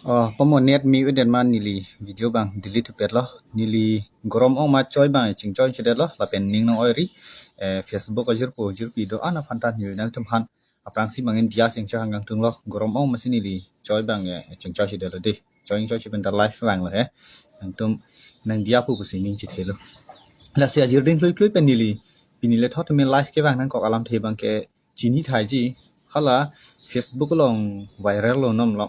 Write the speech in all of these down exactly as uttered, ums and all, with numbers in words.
Oh, pamo net mi udet ma neli video abang delete thupet lo. Neli gorom ong ma choi abang chingchoi chedet lo. Lapen ning nang oiri. Eh, Facebook ajirpo jirpi do-an aphan ta neli nangtum aphan aphrangsi abang in diya chingchoi hang kangtung lo. Gorom ong ma si neli choi abang chingchoi chedet lo de. Choi chingchoi chepen ta live abang lo he. Nangtum nang diya pu pusi ning chethelo. Lasi ajir ding klui klui pen neli pini le thot me live ke abang nangkok alamthe abang ke chini thaiji, hala Facebook along viral lo non lo,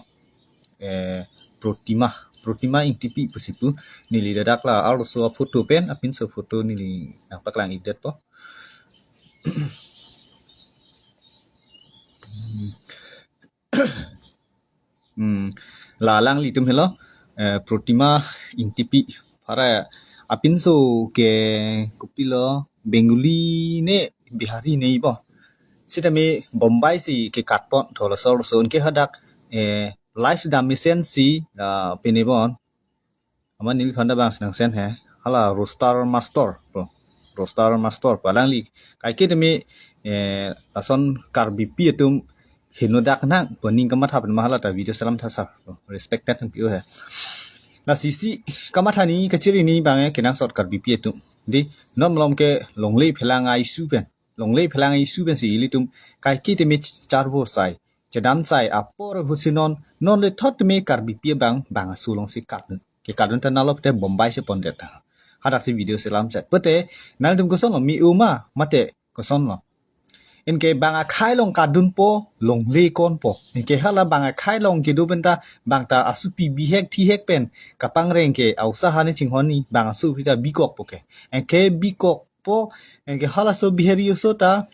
eh, Protima, Protima Ingtipi pusi pu, neli ladak la arloso aphoto pen, apinso photo neli nangpaklang-ikdet po. Hmm. Hmm. La alanglitum helo, eh, Protima Ingtipi. Para apinso ke kopilo, Bengali ne Bihari ne bo. Sitame Bombay si kekat pon, tholo sol son ke hadak, eh, live dam mesen si, ah, pine bon. Amat neliphan ta abang si nangsen he. Hala Roaster Master po. Roaster Master po. Alangli kaike tame, eh, lason Karbipi atum henodak nang po, ning kamatha pen ma hala ta video selam thasar po. Respected nang pio he. Lasi si kamatha ni kachiri ni abang ke kenangsot Karbipi atum. Di non malom ke longle phelang a-issue pen. Longle phelang a-issue pen si ilitum kaike tame charvo sai, chedan sai apor bhusi non, non le thot tame Karbipi abang bang aso along si katdun. Kekatdun ta nalo pute Bombay si pondet ta. Hadak si video selam chat. Pute nangtum koson lo, mi uma mate koson lo. Anke bang akhai along katdun po, longle kon po. Anke hala bang akhai along kedo pen ta bang ta asupi bihek thihek pen kapangreng ke ausa hani chinghon ni bang aso pi ta bikok po ke. Anke bikok po, anke halaso Bihari aso ta,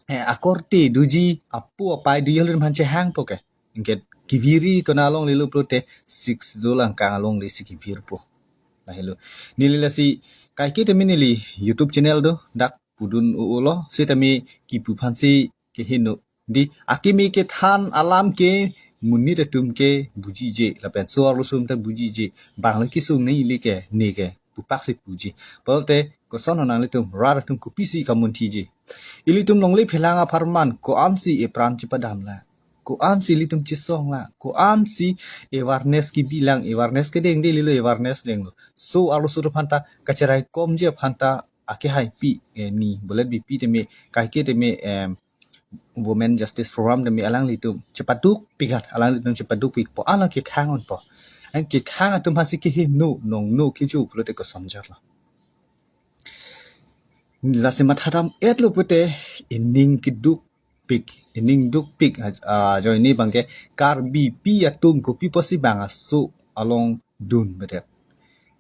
eh, akorte doji, apo apai doji, halatum aphan chehang po ke. Anke kevir-i konat along lelo pulote six dolang kang along le si kevir po. Lahelo. Neli lasi kaike tame neli YouTube channel do dak pudun o-o lo, sitame kipu aphan si keheno. Di akimi kethan alam ke monit atum ke bujije, lapen so arloso atum ta bujije. Bang le kesung ne ili ke, ne ke pupak si puji. Pulote koson nanglitum rat atum kopisi kamunthiji. Ilitum longle phelang apharman ko-an si epran chepadam la, ko-an si ilitum chesong la, ko-an si awareness kebi lang, awareness kedeng de lilo, awareness denglo. So arloso atum aphan ta kacherai komji aphan ta akehaipi, eh, ni bolet bipi tame, kaike tame, em, Women Justice Forum tame alanglitum chepaduk pigat, alanglitum chepaduk pik po, ala kekhang un po. An kekhang atum aphan si keheno, nongno keju pulote koson jar lo. Lasi matha dam-et lo pute ining keduk pik, ining dukpik, ah, ajoine abang ke Karbipi atum kopi pusi bang aso along dun bedet.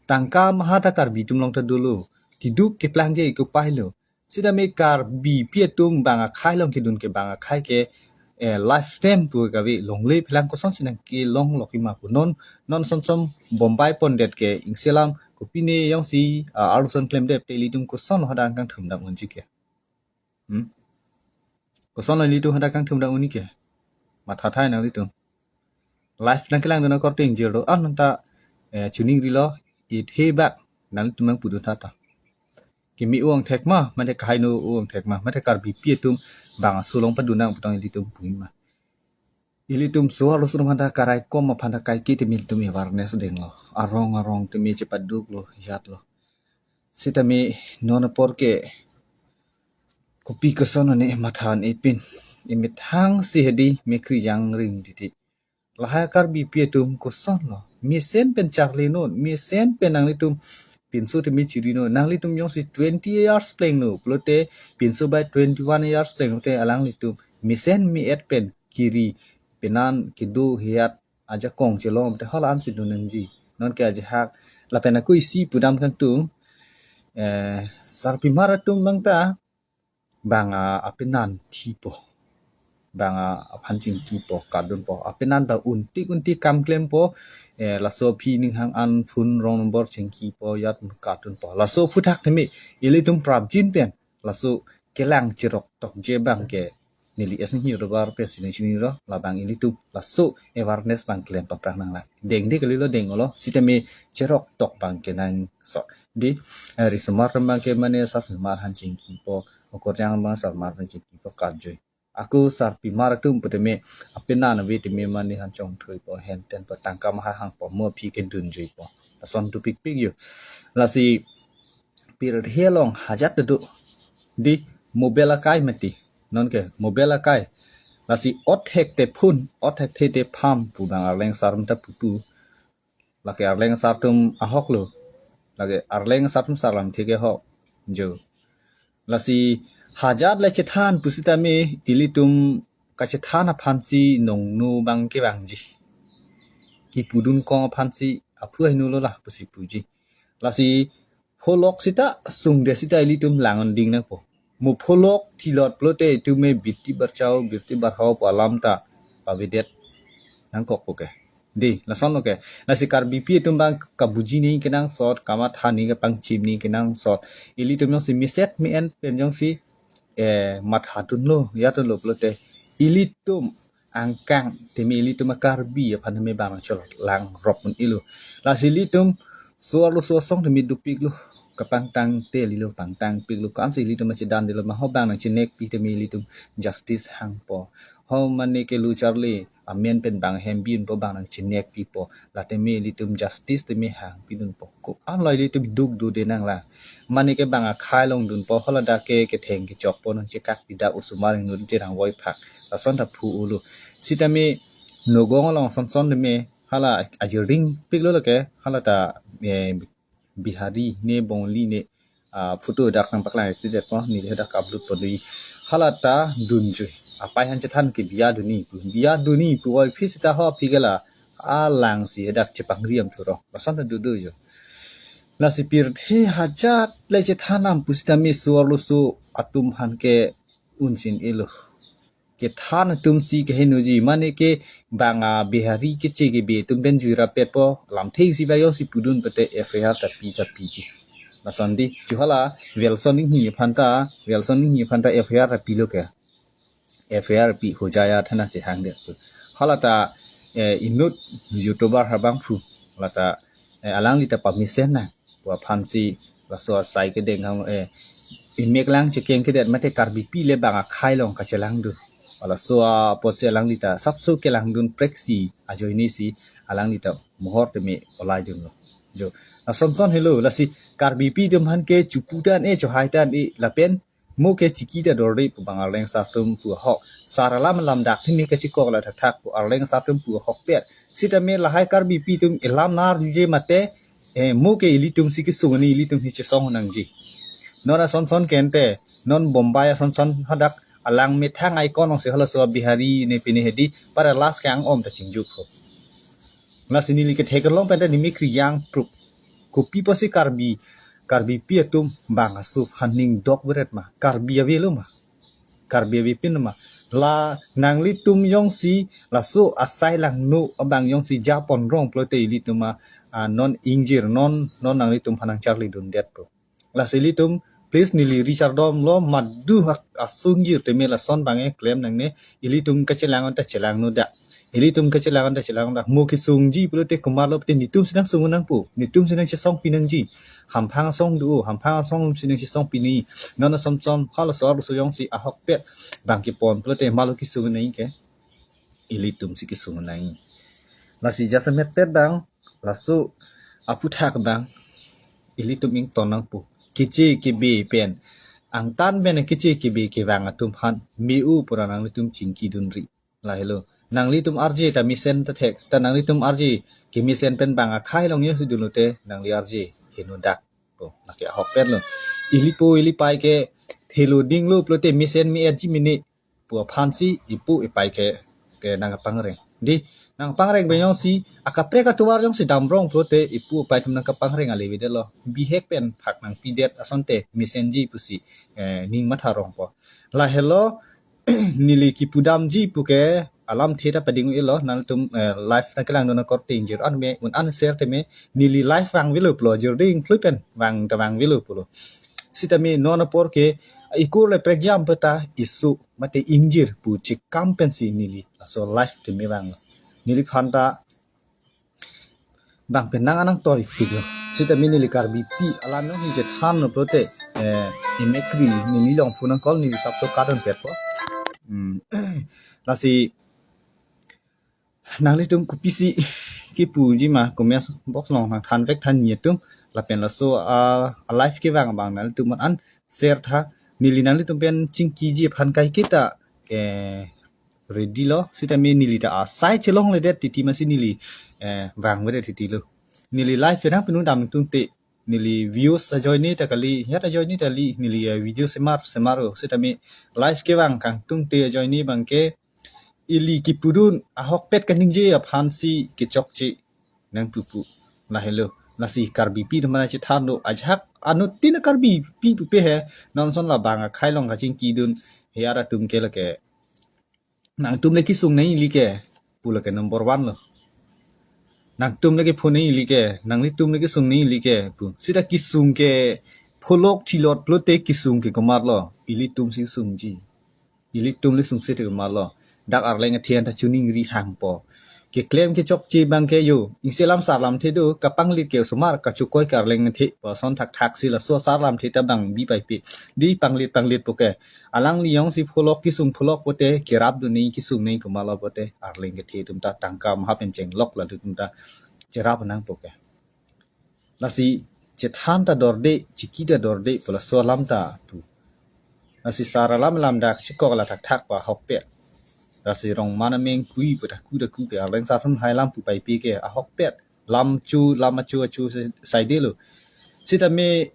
Tangka maha ta Karbi atum along ta dolo. Keduk keplang ke kopai lo. Sitame Karbipi atum bang akhai along kedun ke bang akhai ke, eh, lifetime pu kave, longle phelang koson si nangkelong lo kima pu. Non, non sonsom Bombay pondet ke ingselam kopine jongsi, ah, arloso klemdet te ilitum koson lo hadak kangthum dam unji ke. Hmm? Koson lo ilitum hadak kangthum dam un-e ke. Matha thai nanglitum. Live nangkelangdun akorte ingjir do-an ta, eh, chuning rilo, ithe bak nanglitum nangpudun tha ta. Kimi uang thek ma, mate kahai no uang thek ma, mate Karbipi atum bang aso along padun nang putang ilitum pu-i ma. Ilitum so arloso atum aphan ta karai kom aphan ta kaike tame ilitum awareness denglo. Arong arong tame chepaduk lo, jat lo. Sitame non apor ke kopi koson ne matha an epin. Emethang si hedi mekri jangring titi. Lahai Karbipi atum koson lo. Mesen pen charli non, mesen pen nanglitum pinso tame chiri non. Nanglitum jongsi twenty years plengno pulote, pinso bai twenty-one years plengno te alanglitum mesen me-et pen kiri penan kedo hiat ajakong chelong te hala an si dun nangji. Non ke ajahak lapen ako isi pudam kangtung, eh, sarpimar atum abang ta bang, ah, apenan thipo. Bang, ah, aphan chingkipo, katdunpo. Apenan bang untik untik kam klempo, eh, laso aphi ning hang an phone wrong number chingkipo, jat katdunpo. Laso aphuthak tame ilitum prapjin pen laso kelang cherok tokji abang ke neli S N Hirobar pen sining sining ro, labang ilitum laso awareness abang klem paphrang nang la. Dengde kalilo deng-olo, sitame cherok tok abang ke nangsot. Di, eh, risomar abang ke mane sarpimar aphan chingkipo, okorjang abang sarpimar aphan chingkipo, katjoi. Ako sarpimar atum pu tame apena nave tame mane han chongthuipo, henten po, tangka maha hangpo, mo aphi ke dunjuipo. Lason dopikpik jo. Lasi pirthe along hajat do, dei, mobile akai mati. Non ke mobile akai. Lasi othek te phun, othek the te pham pu bang Arleng sar ta pupu. Lake Arleng sar atum ahok lo. Lake Arleng sar atum sarlamthe ke ahok jo. Lasi hajat le chethan pusitame ilitum kachethan aphansi nongno bang kevangji. Kipudun kong aphansi aphu ahinu lo lah pusi puji. Lasi pholok sita sungde sita ilitum lang-un ding nangpo. Mo pholok thilot pulote itume birti barchau, birti barhau pu alam ta pavedet nangkokpo ke. Dei, lason lo ke. Lasi Karbipi atum bang kabuji ni kenangsot, kamatha ni kepangchim ni kenangsot. Ilitum jongsi miset mi-en pen jongsi, eh, matha dunlo, ya dunlo pulote ilitum angkang tame ilitum a-Karbi aphan tame bang chol lang rop un ilo. Lasi ilitum so-arlo so-asong tame dopik lo, kapangtang te lilo, pangtangpik lo, ko-ansi ilitum achedan dilo ma, ho bang nangchinekpi tame ilitum justice hangpo. Ho mane ke lo charli amen pen bang hembi unpo, bang nangchinekpipo. La tame ilitum justice tame hangpi dunpo. Ko-an lo ilitum duk dode nang la. Mane ke bang akhei along dunpo, haladak ke ketheng kechokpo, nangchekak pidak osomar ingno te rang voi phak. Lason ta phu ulo. Sitame Nagaon along sonson tame hala ajirding piklo lake, hala ta, eh, Bihari ne Bongali ne, ah, photo dak nangpaklang si detpo, neli hadak upload po dei. Hala ta dunjui. Apei aphan chethan ke biya dunji pu. Biya dunji pu oi phisi ta ho aphi ke la alangsi hadak chepangri am churo. Lason ta dodo jo. Lasi pirthe hajat le chethan am pusitame so-arlo so atum aphan ke un-un ilo. Kethan atumsi kehenuji, mane ke bang a-Bihari keche kebe atum pen jui rapetpo, lamthe si ba jongsi pudun pute F I R ta pi ta piji. Lason dei, ju hala Wilson Enghee aphan ta, Wilson Enghee aphan ta F I R ta pilo ke. F I R pi, ho jaya thana si hangdet pu. Hala ta, eh, inut YouTuber ha bangphu. Hala ta, eh, alangli ta pamesen nang pu aphansi laso asai kedeng hang, eh, imek lang chekeng kedet mate Karbipi le bang akhei along kachelang dun. Laso apotsi alangli ta sapso kelang dun preksi ajoine si alangli ta mohor tame olai dunlo. Jo, lasonson helo, lasi Karbipi atum aphan ke chupu tan e, chohai tan e, lapen mo ke chiki ta dorde pu bang Arleng sar atum pu ahok. Sar alam lamdak tame kachikok la thakthak pu Arleng sar atum pu ahokpet. Sitame lahai Karbipi atum ilam nar juje mate, eh, mo ke ilitumsi kesung ni, ilitum hi chesong nangji. Non asonson kente, non Bombay asonson hadak alang methang icon ong si halaso Bihari ne pine hedi, para last ke ang-om ta chingjukpo. Lasi neli kethek along pen ta nimi kriyang prup. Kopi pusi Karbi, Karbipi atum bang aso aphan ning dok beret ma? Karbi avelo ma? Karbi avepin ma? La nanglitum jongsi laso asai langno abang jongsi japon rong pulote ilitum a, ah, non ingjir, non, non nanglitum aphan nangcharli dundetpo. Lasi ilitum, please, neli richardom lo, madu hak asung jir tame lason bang e klem nangne, ilitum kachelang anta chelangno dak. Ilitum kachelang anta chelangno dak. Mo kesungji pulote komatlo pute netumsi nangsung nangpo, netumsi nangchesongpi nangji. Hamphang asong do, hamphang asongsi nangchesongpi nangji. Non asonson halaso arloso jongsi ahokpet bang kepon pulote malo kesung nangji ke? Ilitumsi kesung nangji. Lasi jasemet pet bang, laso aphuthak bang ilitum ington nangpo. Keche kebe pen, angtan pen keche kebe kevang atum aphan me-o pura nanglitum chingki dunri. Lahelo, nanglitum arje ta mesen ta thek, ta nanglitum arje kemesen pen bang akhei along jongsi dunlote nangli arje henodak. Ko, lake ahokpetlo. Ilipo ilipei ke helo dinglo pulote mesen me-etji mene pu aphansi ipu ipei ke, ke nangpangreng. Dei, nangpangreng pen jongsi akaprek atovar jongsi damrong pulote ipu ipei atum nangkapangreng ale avedetlo. Bihek pen phak nangpidet asonte mesenji pusi, eh, ning matha rongpo. Lahelo, neli kipudamji puke alamthe ta pading-ilo, nangtum, eh, live nangkelangdun akorte ingjir an me, un-an share tame, neli live vangvelo pulo, jirding klui pen vang ta vangvelo pulo. Sitame non apor ke ikur le prekjam peta isu mate ingjir pu chikam pensi neli laso live tame vanglo. Neliphan ta bang penang anang toi video. Sitame neli Karbipi alam nanghi chethanlo pulote, eh, imekri neli longphu nangkol, neli sapso kadon petpo. Hmm. Lasi nanglitum kopisi kipuji ma comment box along nangthan vek than nelitum, lapen laso a, a live kevang abang nanglitum an share tha. Neli nanglitum pen chingkiji aphan kaiketa, eh, ready lo, sitame neli ta asai chelongledet titi masi neli, eh, vangvedet titi lo. Neli live kedam pinu dam tungte, neli views ajoine ta kali, yat ajoine ta kali, neli, eh, video semar semar lo, sitame live kevang kangtungte ajoine abangke ili kipudun ahokpet kaningje aphansi kechokche nangpupu. Lahelo, lasi Karbipi atum aphan chethanlo, ajahak anuttin Karbipi pupe he, non ason labang akhei along kachingkidun, he ara atum ke lake, nangtum le kesung nangji ili ke pu lake number one lo. Nangtum le kephone nangji ili ke, nanglitum le kesung nangji ili ke pu. Sita kesung ke pholok thilot pulote kesung ke komatlo, ilitum si sungji. Ilitum le sungse te komatlo. Dak arleng athe anta choningri hangpo. Keklem kechokche abangke yo, ingselam sarlamthe do, kapanglit ke osomar, kachokoi ke arleng athe, pu ason thakthak si laso sarlamthe ta bang bi paipe. Di panglit panglit po ke. Alangli jongsi pholok kesung pholok pote, kerapdun nangji kesung nangji komatlo pote, arleng kethe atum ta tangka maha pen chenglok latum ta cherap nangpo ke. Lasi chethan ta dorde, chiki ta dorde, pu laso alam ta pu. Lasi sar alam lamdak chikok la thakthak pa ahokpet. Lasi rong mana meng kui pu ta ku ta ku ke, arleng sar atum hai lam pu paipe ke ahokpet. Lam chu, lam achu achu se-, saidelo. Sitame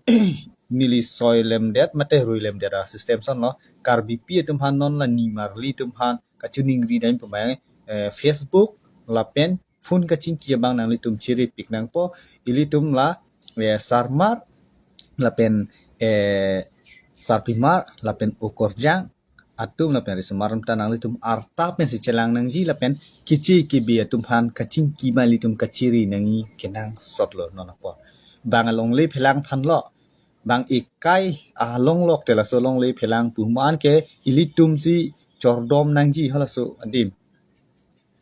neli soi lemdet, mate rui lemdet a system ason lo. Karbipi atum aphan non la nimarli atum aphan kachoningri dam pu abang, eh, Facebook lapen phone kachingki abang nanglitum cheripik nangpo, ilitum la, eh, sarmar lapen, eh, sarpimar lapen okorjang atum lapen risomar atum ta nanglitum arta pensi chelang nangji lapen keche kebe atum aphan kachingki abang ilitum kachiri nangji kenangsot lo non apor. Bang alongle phelang aphan lo, bang ekai along lok te laso longle phelang pu man ke ilitum si chordom nangji halaso adim.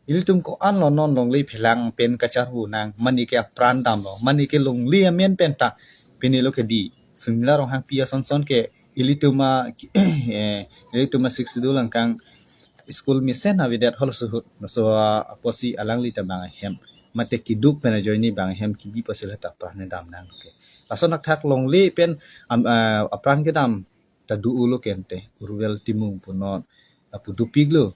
Ilitum ko-an lo non longle phelang pen kacharhu nang, mane ke apran damlo, mane ke longle amen pen ta pini lo ke di. Sumila Ronghangpi ason son ke ilitum a, eh, ilitum a Sixth Schedule angkang school mesen avedet halaso ahut, laso, ah, apotsi alangli ta bang ahem. Mate keduk pen ajoine bang ahem kebi apotsi la ta apran dam nang ke. Lason thakthak longle pen, am, ah, apran kedam ta do-o lo ke ante, Urvel Timung punon, ah, pu dopiklo.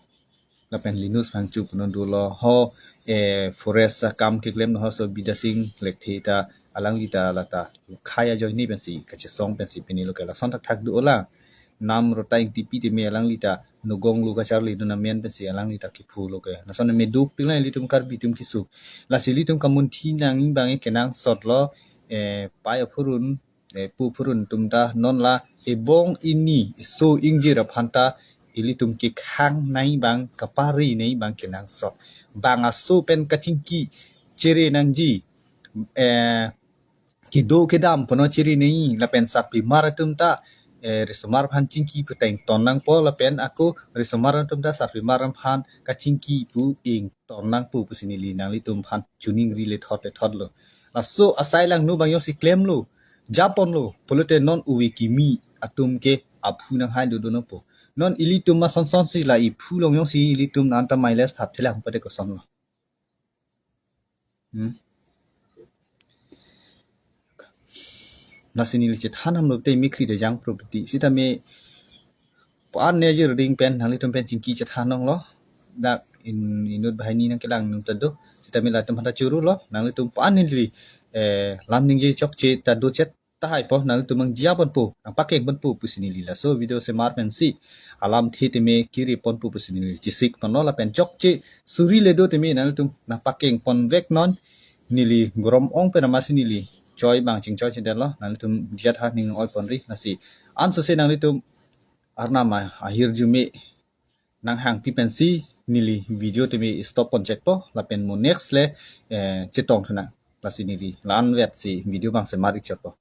Lapen Linus Phangcho punon dolo ho, eh, forest akam keklem ho so Bidya Sing Lekthe ta, alangli ta la ta khei ajoine pensi kachesong pensi pini lo ke lason thakthak do-o la. Namrota Ingtipi teme alangli ta nogong lo kacharlidun amen pensi alangli ta kephu lo ke. Lason me duk pila ilitum Karbi atum kesung. Lasi ilitum kamunthi nangji abang kenangsot lo, eh, pai aphurun, eh, pu aphurun atum ta non la ebong ini so ingjir aphan ta ilitum kekhang nangji abang, kapari nangji abang kenangsot. Bang aso pen kachingki chere nangji, eh, kedo kedam punon chere nangji, lapen sarpimar atum ta, eh, risomar aphan chingki pu ta ington nangpo, lapen ako risomar atum ta sarpimar aphan kachingki pu ington nangpo pusi neli nanglitum aphan choningri lethot lethot lo. Laso asai langno abang jongsi klemlo, japonlo pulote non ove kimi atum ke aphu nanghai dodun nangpo. Non ilitum ason son si la iphu along jongsi ilitum nanta miles thap thelang pade koson lo. Hmm. Lasi neli chethan damlo te mikri de jang property. Sitame pan ne jir ding pen, nanglitum pen chingki chethan nanglo. Dak in, inut banghini nangkelang nung ta do. Sitame latum aphan ta churu lo. Nanglitum pan neli, eh, lam ningje chokche ta do chet tahai po, nanglitum nangjiya ponpo, nangpakeng ponpo pusi neli laso video semar pensi alamthe teme kiri ponpo pusi neli chesik ponlo, lapen chokche suri le do teme nanglitum nangpakeng pon vek non, neli gorom ong pen amatsi neli choi bang chingchoi chedetlo, nanglitum jat ha ning oi ponri. Lasi ansose nanglitum Arnam ahirjume nanghangpi pensi neli video teme stop pon chekpo, lapen mo next le, eh, chetong thu nang. Lasi neli la-an vetsi video bang semar ik chotpo.